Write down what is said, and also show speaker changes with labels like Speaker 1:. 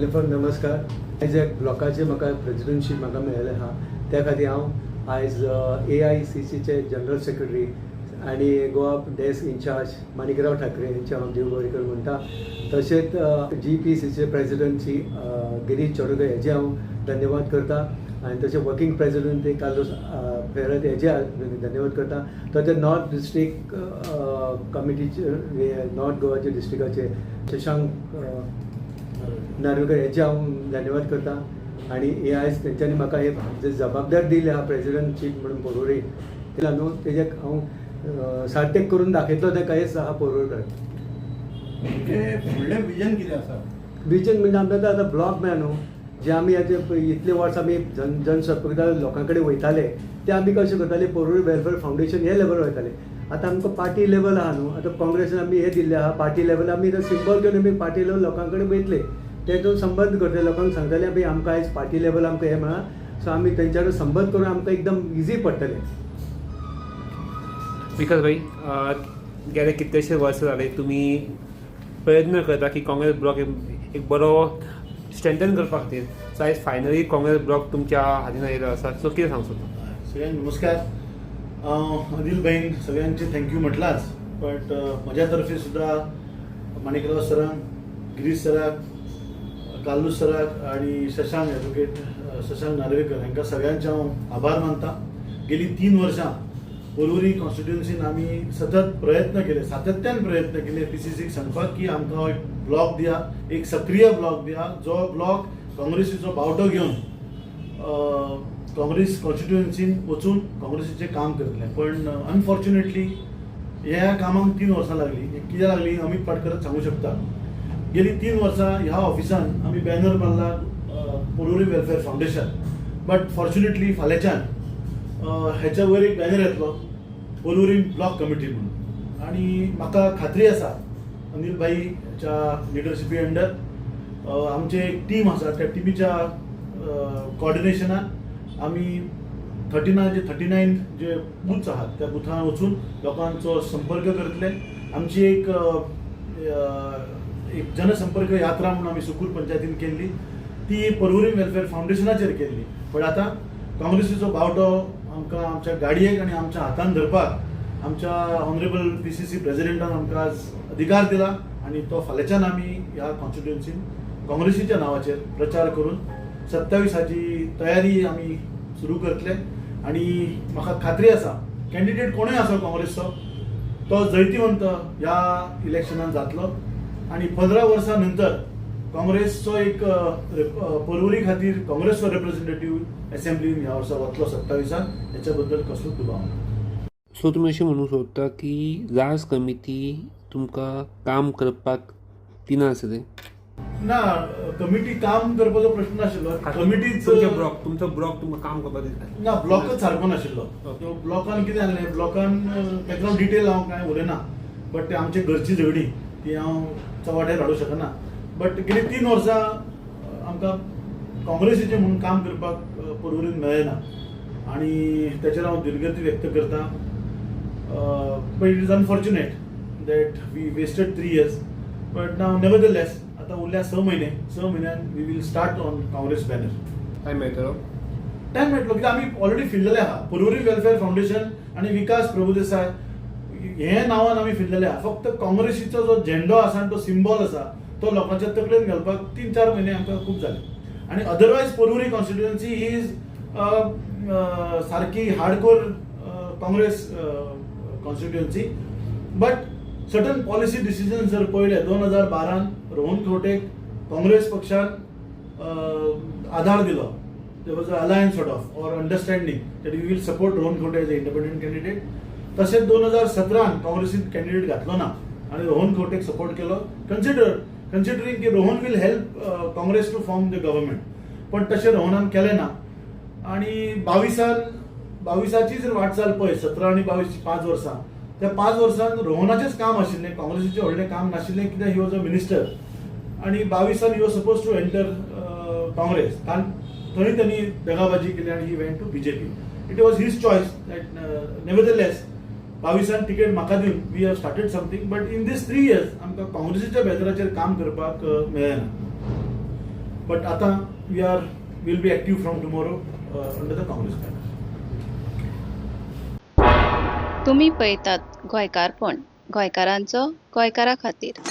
Speaker 1: पयले फावट नमस्कार. आयज एक ब्लॉकाचे म्हाका प्रेजिडंटशीप म्हाका मेळिल्लें आहा, त्या खातीर हांव आयज एआयसीसीचे जनरल सेक्रेटरी आनी गोवा डेस्क इन्चार्ज माणिकराव ठाकरे हेंचे हांव देव बरें कर म्हणटा. तशेंच जीपीसीचे प्रेजिडंट श्री गिरीश चोडणकर हेजे हांव धन्यवाद करता आनी तशें वर्किंग प्रेजिडंट ते कार्लोस फेरत हेजे हांव धन्यवाद करता. तशें नॉर्थ डिस्ट्रीक्ट कमिटीचे, नॉर्थ गोवाचे डिस्ट्रिक्टाचे शशांक नार्वेकर हेचे हांव धन्यवाद करता. आनी हे आयज तेंच्यांनी म्हाका हे जे जबाबदार दिली आहा प्रेजिडंटशीप म्हणून पर्वरी, ते न्हू तेजेक हांव सार्थक करून दाखयतलो तें कांयच आहा पर्वरीकर.
Speaker 2: तुमचें फुडलें विजन कितें आसा?
Speaker 1: विजन म्हणजे आमकां आतां ब्लॉक मेळ्ळा न्हू, जे आमी आतां इतले वर्सां आमी जनसंपर्क लोकां कडेन वयताले, ते आमी कशें करताले, पर्वरी वेलफेअर फावंडेशन हे लेवल वयताले. आतां आमकां पार्टी लेवल आहा न्हू, आतां काँग्रेसान आमी हे दिल्ले आहा, पार्टी लेवल आमी आतां सिंबल घेवन आमी पार्टी लेवल लोकां कडेन वयतले, तेजो संबंद करतले, लोकांक सांगतले आमी आमकां आयज पार्टी लेवल आमकां हें मेळ्ळां, सो आमी तेंच्या कडेन संबंद करून आमकां एकदम इजी पडटलें.
Speaker 3: विकास भाई, गेले कितलेशे वर्स जाले तुमी प्रयत्न करता की काँग्रेस ब्लॉक एक बरो स्ट्रेंथन करपा खातीर. सो आयज फायनली काँग्रेस ब्लॉक तुमच्या हातीन आयिल्लो आसा, सो कितें सांगचो तूं?
Speaker 2: सगळ्यांक नमस्कार. हांव अनिल भाईन सगळ्यांचे thank you म्हटलाच, बट म्हज्या तर्फे सुद्दां माणिकराव सरांक, गिरीश सराक, कार्लूस सराक आणि शशांक, एडवोकेट शशांक नार्वेकर हांकां सगळ्यांचे हांव आभार मानता. गेली 3 वर्सां पर्वरी कॉन्स्टिट्युएन्सीन आमी सतत प्रयत्न केले, सातत्यान प्रयत्न केले पीसीसीक सांगपाक की आमकां एक ब्लॉक दिया, एक सक्रीय ब्लॉक दिया, जो ब्लॉक काँग्रेसीचो बावटो घेवन काँग्रेस कॉन्स्टिट्युएन्सीन वचून काँग्रेसीचें काम करतलें. पण अनफॉर्च्युनेटली ह्या कामाक 3 वर्सां लागली. कित्याक लागली, अमित पाटकरच सांगू शकता. गेली 3 वर्सां ह्या ऑफिसान आमी बॅनर मारला Porvorim welfare foundation, but fortunately फाल्यांच्यान ह्याच्या वयर एक बॅनर येतलो पर्वरी ब्लॉक कमिटी म्हणून. आणि म्हाका खात्री आसा, अनिल भाईच्या लिडरशिपी अंडर आमचे एक टीम आसा, त्या टिमीच्या कॉर्डिनेशनान आमी 39 जे 39 जे बूथ्स आहात, त्या बुथान वचून लोकांचो संपर्क करतले. आमची एक अ, अ, एक जनसंपर्क यात्रा म्हणून आमी सुकूर पंचायतीन केल्ली, ती पर्वरी वेलफेअर फावंडेशनाचेर केल्ली. पण आतां काँग्रेसीचो बावटो आमकां आमच्या गाडयेक आनी आमच्या हातान धरपाक आमच्या ऑनरेबल पीसीसी प्रेसिडेंटान आमकां आज अधिकार दिला आनी तो फाल्यांच्यान आमी ह्या कॉन्स्टिट्युएन्सीन काँग्रेसीच्या नांवाचेर प्रचार करून 27ची तयारी आमी सुरू करतले. आनी म्हाका खात्री आसा, कॅन्डिडेट कोणूय आसो काँग्रेसचो, तो जैतिवंत ह्या इलेक्शनान जातलो आनी 15 वर्सां नंतर काँग्रेसचो एक पर्वरी खातीर काँग्रेसचो रिप्रेझेंटेटीव एसेंब्लीन ह्या वर्सा वतलो 27साक, हेच्या बद्दल कसलोच दुबाव ना.
Speaker 3: सो तुमी अशें म्हणूंक सोदता की राज कमिटी तुमकां काम करपाक दिनासले?
Speaker 2: ना, कमिटी काम करपाचो प्रश्न नाशिल्लो. कमिटीच
Speaker 3: तुमचो ब्लॉक तुमकां काम करपाक दिना?
Speaker 2: ना, ब्लॉकच सारको नाशिल्लो. तो ब्लॉकान कितें जालें, ब्लॉकान बॅकग्रावंड डिटेल हांव कांय उलयना, बट ते आमचे घरची झगडी ती हांव चव्हाट्यार हाडूंक शकना. बट गेली 3 वर्सां आमकां काँग्रेसीचें म्हणून काम करपाक पर्वरीन मेळ्ळें ना आनी तेचेर हांव दिलगती व्यक्त करता. But it is unfortunate that we wasted 3 years, but now nevertheless आतां उरल्या 6 म्हयने. 6 म्हयन्यान we will start on Congress banner.
Speaker 3: Time मेळटलो?
Speaker 2: टायम मेळटलो, कित्याक आमी ऑलरेडी फिरलेले आहा. पर्वरी वेलफेअर फावंडेशन आनी विकास प्रभुदेसाय हे नांवान आमी फिरलेले आहा. फक्त काँग्रेसीचो जो झेंडो आसा आनी तो सिंबॉल आसा, तो लोकांच्या तकलेन घालपाक 3-4 म्हयने आमकां खूब जाले. आनी अदरवायज पर्वरी कॉन्स्टिट्युएन्सी is सारकी hardcore Congress constituency, but certain policy decision जर पळयले, 2012न रोहन खंवटेक काँग्रेस पक्षान आधार दिलो. There was an alliance sort of or understanding that we will support Rohan Khaunte as a independent candidate. तशेंच 2017न काँग्रेसीन कॅन्डिडेट घातलो ना आनी रोहन खंवटेक सपोर्ट केलो, कन्सिडरींग की Rohan will help Congress to form the government. पण तशें रोहनान केलें ना. आणि 22साची जर वाटचाल पळय, 17 आनी 22, 5 वर्सां, त्या 5 वर्सांत रोहनाचेंच काम आशिल्लें, काँग्रेसीचें व्हडलें काम नाशिल्लें, कित्याक he was a minister आणि 22सान he was supposed to enter Congress. कारण थंय त्यांनी दगाबाजी केली आणि he went to BJP. It was his choice that. Nevertheless 22सान ticket म्हाका दिवन we have started something, but in these 3 years आमकां काँग्रेसीच्या बॅनराचेर काम करपाक मेळ्ळें ना. बट आतां we are will be active from tomorrow under the Congress banner.
Speaker 4: तुमी पळयतात गोंयकारपण, गोंयकारांचो गोंयकारा खातीर.